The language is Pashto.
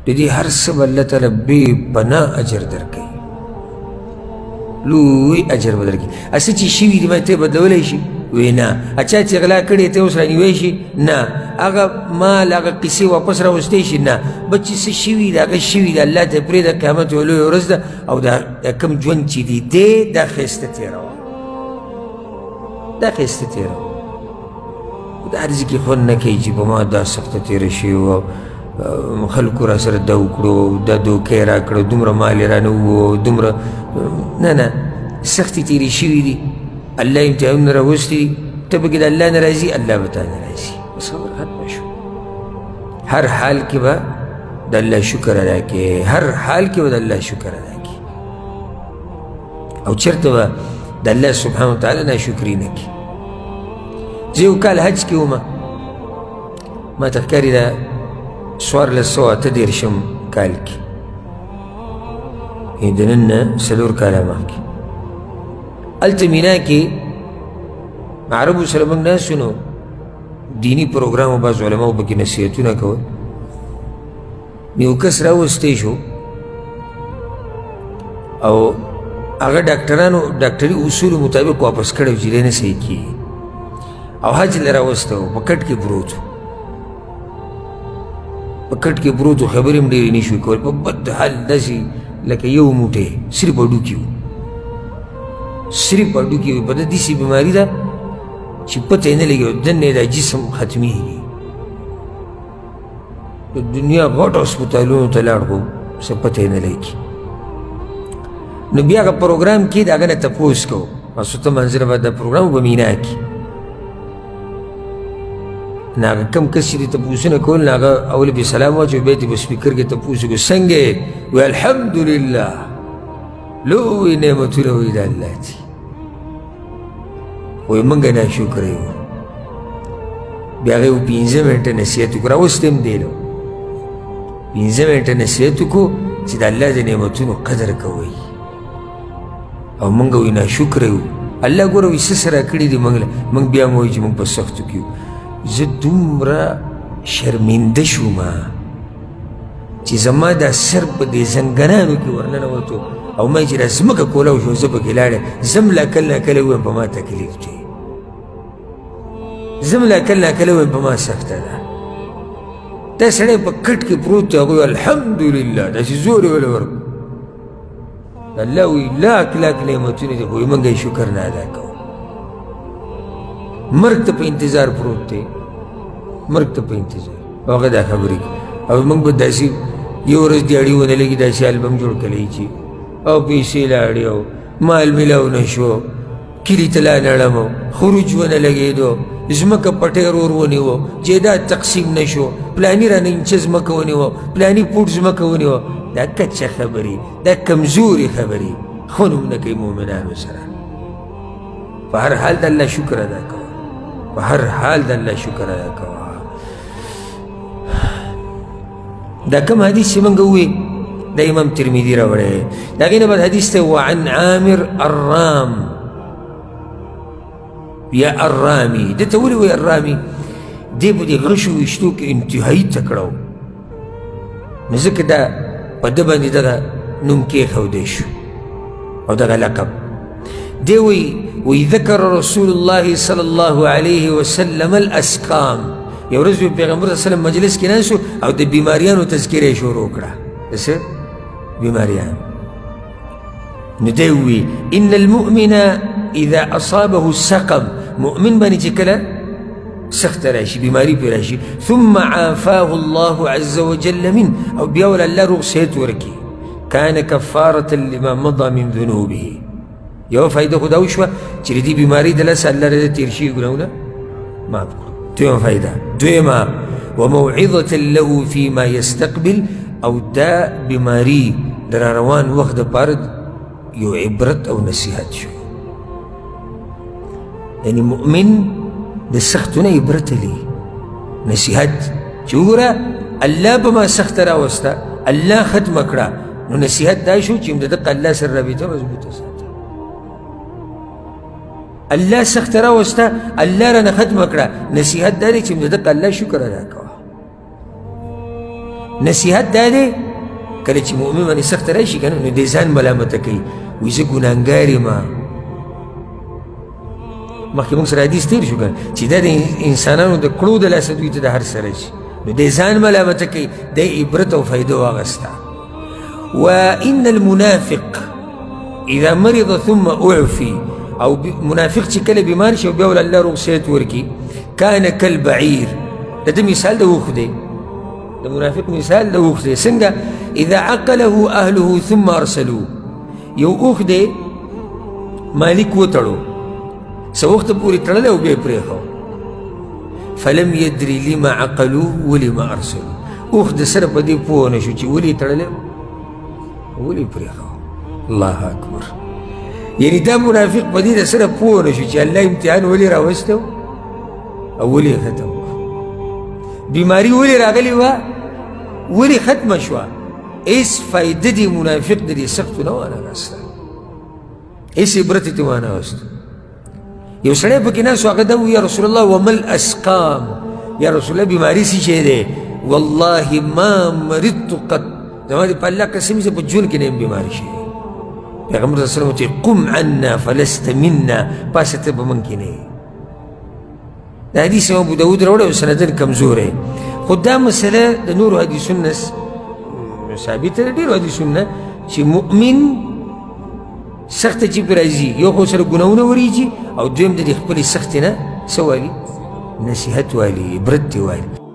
د دې هر څه به الله تعالی بې پناه اجر درکوي، لوی اجر به درکوي. هسې چې شوي دي ما ته بدلولی شي؟ وی نه. چا چې غلا کړې ته اوس رانیوی شي؟ نه. هغه مال هغه قصې واپس راوستی شي؟ نه. بس چې څه شوي ده هغه شوي ده، الله ته پرېږده. قیامت یوه لویه ورځ ده او دا کوم ژوند چې دی دی دا ښایسته تېروه، دا ښایسته تېروه. دا هر ځای کې خوند نه کوي چې په ما دا سخته تېره شوې وه، خلکو را سره دا وکړو، دا دوکه یې راکړه، دومره مال یې رانه ووه، دومره نه نه سختې تېرې شوي دي. الله امتحانونه راوستي دي، ته پکې د الله نه راضي، الله به تا نه راضي. بس خبره ختمه شوه. هر حال کې به د الله شکر ادا کړې، هر حال کې به د الله شکر ادا کړې، او چېرته به د الله سبحانه وتعالی ناشکري نه کړي. زه یو کال حج کې وم، ما ته ښکاري دا 1438 کال کې، یعنې د نن نه 4 کاله مخکې، هلته مینا کې عربو سره موږ ناست نو دیني پروګرام او بعض علماو پکې نصیحتونه کول. یو کس راوستی شو او هغه ډاکټرانو ډاکټري اصولو مطابق واپس کړی چې دی نه صحیح کېږي، او حج له راوستی و، په کټ کې پروت و، په کټ کې پروت و، خبرې هم ډېرې نه شوې کولی، په بد حال داسې لکه یو موټی صرف هډوکي و، صرف هډوکي و. په ده داسې بیماري ده چې پته یې نه لګي او دننه یې دا جسم ختمېږي. د دنیا غټو هسپتالونو ته لاړ خو څه پته یې نه لګي. نو بیا هغه پروګرام کې د هغه نه تپوس کوو، ماسوته منظره به د پروګرام په مینا کې نو هغه کوم کس چې د تپوسونه کول، نو هغه اول بې سلام واچو، بیا ترې په سپیکر کې تپوس وکړو څنګه یې؟ وایي الحمدلله، لوی نعمتونه وایي د الله دي. وایي موږ ناشکره یو. بیا هغې 5 منټه نصیحت وکړو، راوستی هم دی نو 5 منټه نصیحت وکړو چې د الله د نعمتونو قدر کوئ، او موږ وایي ناشکره یو. الله ګوره وایي څه څه راکړي دي موږ له، موږ بیا هم وایو چې موږ په سختو کې یو. زه دومره شرمنده شوم چې زما دا سر په دې زنګنانو کې ورننوتو او ما چې دا ځمکه کولاو شو، زه پکې لاړم. زه هم لا کله ناکله ووایم په ما تکلیف دی، زه هم لا کله ناکله ووایم په ما سخته ده. دا سړی په کټ کې پروت دی، هغوی الحمدلله داسې زور یې وله ورکړو. الله وایي لاک لاک نعمتونه دي، خو موږ یې شکر نه ادا کوو. مرګ ته په انتظار پروت دی، مرګ ته په انتظار. هغه دا خبرې کوي او موږ به داسې یو ورځ دیاړي ونه لګي داسې البم جوړ کړی چې او پیسې لاړې او مال میلاو نه شو، کلي ته لا نړم، خروج ونه لګېدو، ځمکه پټی ورور ونیو، جایداد تقسیم نه شو، پلاني رانه انچه ځمکه ونیو، پلاني پوټ ځمکه ونیو. دا کچه خبرې، دا کمزورې خبرې خوند هم نه کوي مؤمنانو سره. په هر حال د الله شکر ادا کوه، په هر حال د الله شکر ادا کوه. دا کوم حدیث چې موږ وویل دا امام ترمذي راوړی، د هغې نه بعد حدیث دی وعن عامر الرام یا الرامي. ده ته ولې وایي الرامي؟ دی په دې غشو ویشتو کې انتهایي تکړه و، نو ځکه دا په ده باندې دغه نوم کېښودی شو او دغه لقب دی. وی ذکر رسول الله صلی الله علیه وسلم الاسقام. یو ورځ پیغمبر صلی الله علیه وسلم مجلس کې ناست او د بیماریانو تذکره یې شروع کړه. د څه بیماریان؟ نو دی وی ان المؤمن اذا اصابه السقم، مؤمن باندې چې کله سخت راشي، بیماری پرې راشي، ثم عافاه الله عز وجل من، او بیا ول الله روغ صحت ورکړي، کان کفارة لما مضى من ذنوبه. یوه فایده خو دا وشوه چې د دې بیمارۍ د لاسه الله دې تېر شوي ګناهونه معاف کړو. دویمه فایده، دویمه وموعظة له فيما يستقبل، او دا بیماری د را روان وخت دپاره یو عبرت او نصیحت شو. یعنی مؤمن د سختو نه عبرت لري، نصیحت چې وګوره الله په ما سخته راوسته، الله ختمه کړه، نو نصیحت دا شو چې د دقه الله سره رابطه مضبوطه ساته. الله سخته راوسته، الله رانه ختمه کړه، نصیحت دا دی چې د دقه الله شکر ادا کوه. نصیحت دا دی کله چې مؤمن باندې سخته راشي که نه، نو دی ځان ملامته کوي، وایي زه ګناهګار یم. مخکې موږ سره حدیث تېر شو که نه چې دا د انسانانو د کړو د لاسه دوی ته د هر څه راشي، نو دی ځان ملامته کوي، دی عبرت او فایده واخیسته. وإن المنافق إذا مرض ثم أعفي، او منافق چې کله بیمار شي او بیا ول الله روغ صحت ورکړي، کان کالبعیر، د ده مثال د اوښ دی، د منافق مثال د اوښ دی. څنګه؟ اذا عقله اهله ثم ارسلوه، یو اوښ دی مالک وتړو، څه وخته پورې تړلی او بیا یې پرېښود، فلم یدري لما عقلوه ولما ارسلوه، اوښ د سره په دې پوه نه شو چې ولې یې تړلی ولې پرېښود. الله اکبر. یعنی دا منافق په دې د سره پوه نه شو چې الله امتحان ولې راوستی او ولې ختم کړو، بیماری ولې راغلې وه، ولې ختمه شوه. هېڅ فایده دې منافق د دې سختو نه وانه غسته، هېڅ عبرت یې ترې وانه غسته. یو سړی پکې ناست و، هغه دا وویل، یا رسول الله وما الاسقام، یا رسول الله بیماري څه شی دی؟ والله ما مرضت قط، زما دې په الله قسم زه په ژوند کې نه یم بیمار شوی. پیغمبر صلی الله علیه وسلم ورته قم عنا فلست منا، پاسه ته په موږ کې نه یې. دا حدیث امام ابو داود راوړی او سنداً کمزوری، خو دا مسله د نورو حدیثونو نه ثابته ده، ډېرو حدیثونو نه، چې مؤمن سخته چې پرې راځي، یو خو سره ګناهونه وریږي او دویم د دې خپلې سختې نه څه والي؟ نصیحت والي، عبرت دی والي.